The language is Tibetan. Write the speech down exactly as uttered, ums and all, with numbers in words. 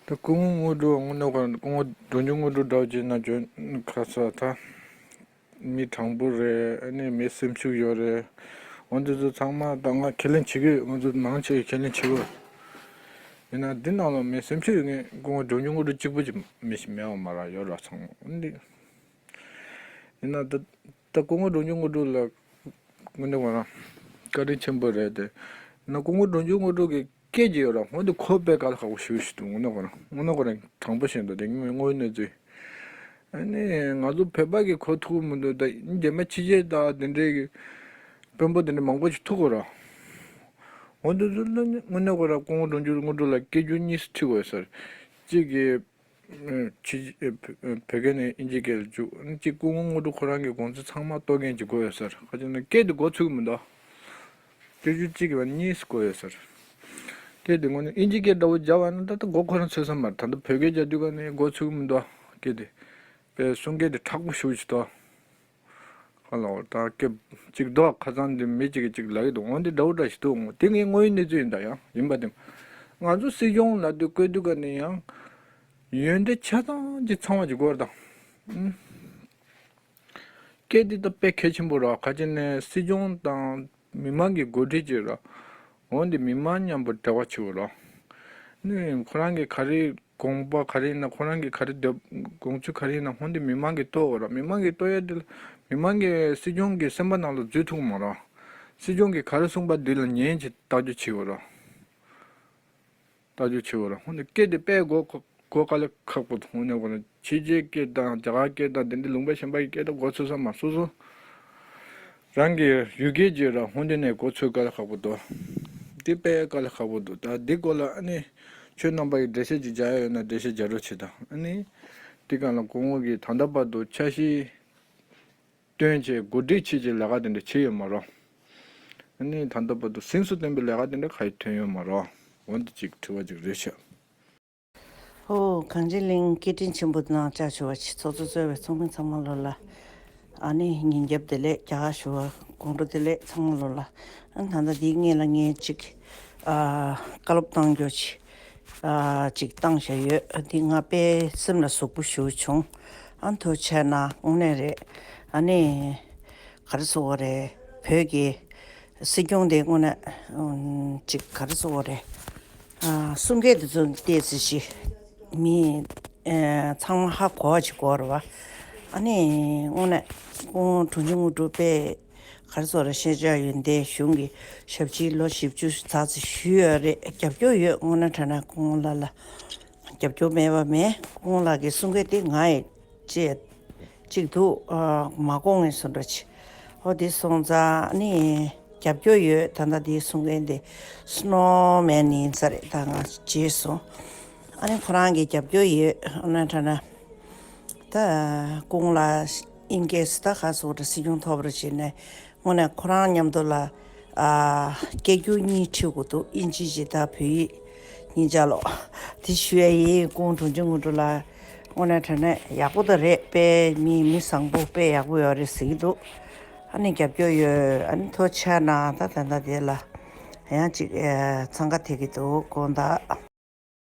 ད་སྐུ་ངོ་དངོས་གྲུབ་དངོས་གནས་ཁོ་སྐུ་ངོ་འབྲོང་ཆུང་དངོས་གྲུབ་འདྲ་བོ་ཅིག་ན་འཇོན་ཁ་ས་ད་མི་དྲང་པོ་རེད། ཨ་ནི་མི་སེམས་ཤུགས་ཡོད་རེད། འོ་འདི་ཚོ་ཚང་མ་ད་ང་ཁས་ལེན་བྱེད་ཀྱི་ཡོད། ང་ཚོ་མང་ཆེ་བས་ཁས་ལེན་བྱེད་ཀྱི་ཡོད། ཡིན་ན་འདི་ནང་ལ་མི་སེམས་ཤུགས་ཡོད་མཁན་སྐུ་ངོ་འབྲོང་ཆུང་དངོས་གྲུབ་གཅིག་པུ་ཅིག་མི་ཞིག་མེད་པ་མ་རེད། ཡོད་ར་ཚང་མ་འདི། ཡིན་ན་ད་ད་སྐུ་ངོ་འབྲོང་ཆུང་དངོས་གྲུབ་ལ་དངོས་གནས་ཁོ་རང་བཀའ་དྲིན་ཆེན་པོ་རེད་དེ། ཡིན་ན་སྐུ་ངོ་འབྲོང་ཆུང་དངོས་གྲུབ་ཀྱི་སྐད་ཅིག་ཡོད་ར། འོ་འདི་ཁོ་དཔེ་དཀའ་ལས་ཁག་པོ་ཞེ་པོ་ཞིག་འདུག་དངོས་གནས་ཁོ་རང་དངོས་གནས་ཁོ་རང་དྲང་པོ་བཤད་འདུག་དེ་དངོས་ཡོད་གནས་ཚུལ། ཨ་ནི་ང་ཚོ་བོད་པ་གིས་གོ་ཐུབ་ཀྱི་མི་འདུག་ད་རྗེས་མ་ཕྱི་རྒྱལ་དང་དེ་འདྲའི་གི་དཔོན་པོ་དེ་འདྲ་མང་པོ་ཞིག་ཐུག་གོ་ར། འོ་འདི་ཚོ་ལ་ནི་དངོས་གནས་ཁོ་ར་སྐུ་ངོ་འབྲོང་ཆུང་དངོས་གྲུབ་ལ་སྐད་སྒྱུར་གཉིས་སུ་ཁྲིད་དགོས་ཟེར། གཅིག་གིས་ཕྱི་བོད་སྐད་ནས་དབྱིན་ཇིའི་སྐད་ལ་བསྒྱུར། གཅིག་སྐུ་ངོ་དངོས་གྲུབ་ཁོ་རང་གི་དགོངས་ཚུལ་ཚང་མ་རྟོགས་མཁན་ཅིག་དགོས་ཡོད་ཟེར། ཁ་ཅིག་ནི་སྐད་དེ་གོ་ཚུགས་ཀྱི་མི་འདུག་སྐད་སྒྱུར་གཅིག་གིས་བ་གཉིས་སུ་གོ་ཡོད་ཟེར། སྐད་དེ་དངོས་གནས་དབྱིན་ཇིའི་སྐད་འདྲ་བོ་སྦྱར་བ་ན་ད་ལྟ་མགོ་ཁོ་རང་ཚོས་ས་མ་རེད། ད་ལྟ་བོད་སྐད་རྒྱག་དུས་ག་ནས་གོ་ཚུགས་ཀྱི་མི་འདུག་སྐད་དེ་དཔེ་གསུང་སྐད་དེ་མཁྲེགས་པོ་ཞེ་པོ་ཅིག་འདུག་ཁ་ལ་འོ་ད་སྐད་ཅིག་འདུག་ཁ་སང་དེ་མི་གཅིག་གིས་ཅིག་ལབ་ཀྱི་འདུག་འོ་འདི་འདྲ་བོ་འདྲ་ཞིག་འདུག་འོ་དེ་ངའི་དངོས་ཡོད་གནས་ཚུལ་ཡིན་ད། ཡང་ཡིན་པ་དེ་ང་ཚོ་སྲིད་སྐྱོང་ལབ་དུས་བསྐོས་དུས་ག་ནས་ཡང་ཡོན་ཏན་ཆ་ཚང་ཅིག་ཚང་བ་ཅིག་དགོས་རེད་ད། ཨུམ། སྐད་འདི་ད་དཔེ་གལ་ཆེན་པོ་རེད། ག་ཅི་ནས་སྲིད་སྐྱོང་དང་མི་མང་གི་འགོ་ཁྲིད་ཅིག་རེད། འོ་འདི་མི་མང་མཉམ་པོ་འབྲེལ་བ་བྱེད་དགོས་རེད། ནི་ཁོ་རང་གི་ག་རེ་དགོངས་པ་ག་རེ་ཡིན་ན། ཁོ་རང་གི་ག་རེ་འདོད་དགོངས་ཚུལ་ག་རེ་ཡིན་ན། འོ་འདི་མི་མང་གིས་རྟོགས་དགོས་རེད། མི་མང་གིས་རྟོགས་ཡ་འདི་ལ་མི་མང་གིས་སྲིད་སྐྱོང་གི་སེམས་པ་ནང་ལ་འཛུལ་ཐུབ་ཀྱི་མ་རེད། སྲིད་སྐྱོང་གིས་ག་རེ་གསུངས་པ་འདི་ལ་ཉན་བྱས་བརྟག་དཔྱད་བྱེད་དགོས་རེད། བརྟག་དཔྱད་བྱེད་དགོས་རེད། འོ་ནི་སྐད་དེ་དཔེ་གོ་གོ་དཀའ་ལས་ཁག་པོ་འདུག་འོ་ནི་ཕྱི་རྒྱལ་སྐད་དང་རྒྱ་གར་སྐད་དང་དེ་འདྲའི་ལུང་པ་གཞན་པ་གི་སྐད་དེ་གོ་ཚོད་ས་མ། སོ་སོ་རང་གི་ཡུལ་སྐད་ཅིག་ར་འོ་འདི་ནས་གོ་ཚོད་དཀའ་ལས་ཁག་པོ་འདུག་འདི་དཔེ་དཀའ་ལས་ཁག་པོ་འདུག་ད་འདི་སྐོར་ལ་ཨ་ནི་ཁྱོད་རྣམ་པ་གིས་འགྲེལ་བཤད་ཅིག་རྒྱག་ཡ་ཡོད་ན་འགྲེལ་བཤད་རྒྱག་རོགས་བྱེད་དང་། ཨ་ནི་འདི་སྒང་ལ་སྐུ་ངོ་གིས་ད་ལྟ་བར་དུ་འཆར་གཞི་བཏོན་བྱས་གོ་སྒྲིག་བྱེད་ཀྱི་ལས་ཀ་དེ་འདྲ་བྱས་ཡོད་མ་རེད། ཨ་ནི་ད་ལྟ་བར་དུ་གཟེངས་སུ་ཐོན་པའི་ལས་ཀ་དེ་འདྲ་ག་ཡི་ཐོན་ཡོད་མ་རེད། འོ་འདི་གཅིག་དྲི་བ་གཅིག་རེད་ཤག་ཧོ། གངས་ཅན་གླིང་སྐད་འཕྲིན་ཆེན་པོ་ནང་བཅར་བྱུང་བ་ཆེ་ཚོགས་གཙོ་གཙོས་པའི་ཚོགས་མི་ཚང་མ་ལོ་ལ། ཨ་ནི་ཉིན་རྒྱབ་བདེ་ལེགས། རྒྱ་གར་བཞུགས་པ་དགོང་དྲོ་བདེ་ལེགས་ཚང་མ་ལོ་ལ། ཨ་ནི་ད་ལྟ་འདིའི་སྔོན་ལ་ངས་ཅིག་ཨ། བཀའ་སློབ་བཏང་རྒྱུ་ཅིག་ཨ། ཅིག་བཏང་བཞག་ཡོད། ཨ། འདི་ང་དཔེ་སེམས་ལ་ཟུག་པོ་ཞེ་པོ་བྱུང་། ཨ། ཐུགས་རྗེ་གནང་། དངོས་གནས་རེད། ཨ་ནི་ག་རེ་ཟེར་དགོས་རེད། བོད་ཀྱི་སྲིད་སྐྱོང་དེ་དངོས་གནས་ཨུམ། ཅིག་ག་རེ་ཟེར་དགོས་རེད། ཨ། གསུང་སྐད་དེ་ཚོ་ཏོག་ཙམ་ཞིག་མི་ཨ། ཚང་མ་ཧ་གོ་བ་ཅིག་དགོས་རེད་བ། ཨ་ནི་དངོས་གནས་སྐུ་ངོ་འབྲོང་ཆུང་དངོས་གྲུབ་དཔེ་ག་རེ་ཟེར་དགོས་རེད། ཤེས་བྱ་ཡོན་ཏན་གཞུང་གི་ཞབས་ཕྱི་ལོ་བཞི་བཅུ་ཙམ་ཞིག་ཞུས་ཡོད་རེད། རྒྱབ་སྐྱོར་ཡོད། དངོས་གནས་དྲང་གནས་སྐུ་ངོ་ལགས་ལ་རྒྱབ་སྐྱོར་མེད་པ་མེད། སྐུ་ངོ་ལགས་ཀྱི་གསུང་སྐད་དེ་ང་ཡི་ཅེས་གཅིག་འདུག་ཨ། མ་དགོངས་ངེས་སུ་འགྲོ་ཆེ། ཨོ་དེ་སོང་ཙང་ནི་རྒྱབ་སྐྱོར་ཡོད། ད་ལྟ་དེ་གསུང་མཁན་དེ་སྣོ་མན་ཡིན་ས་རེད། ད་ང་བརྗེད་སོང་། ཨ་ནི་ཁོ་རང་གི་རྒྱབ་སྐྱོར་ཡོད། ཨ་ནི་ད་ན་ད་སྐུ་ངོ་ལགས་ཨིན་སྐད་ད་ག་སོ་ད་སྲིད་སྐྱོང་ཐོབ་རེ་བྱས་ནས་དངོས་གནས་ཁོ་རང་མཉམ་དུ་ལ། ཨ། སྐད་སྒྱུར་གཉིས་ཁྲིད་དགོས་འདུག་དབྱིན་ཇི་ཇི་དང་བོད་ཡིག་གཉིས་ཆ་ལོ། དེ་ཞུ་ཡ་ཡིན། སྐུ་ངོ་འབྲོང་ཆུང་དངོས་གྲུབ་ལགས་དངོས་གནས་དྲང་གནས་ཡག་པོ་ད་རེད། དཔེ་མི་མི་བཟང་པོ་དཔེ་ཡག་པོ་ཡོད་རེད་ཟེར་གྱི་འདུག་ཨ་ནི་རྒྱབ་སྐྱོར་ཡོད། ཨ་ནི་ཐུགས་རྗེ་གནང་། ད་ད་ལྟ་དེ་ལ་ཡང་ཅིག་ཨ། འཚང་ཁ་ཐེབས་ཀྱི་འདུག་དགོངས་དག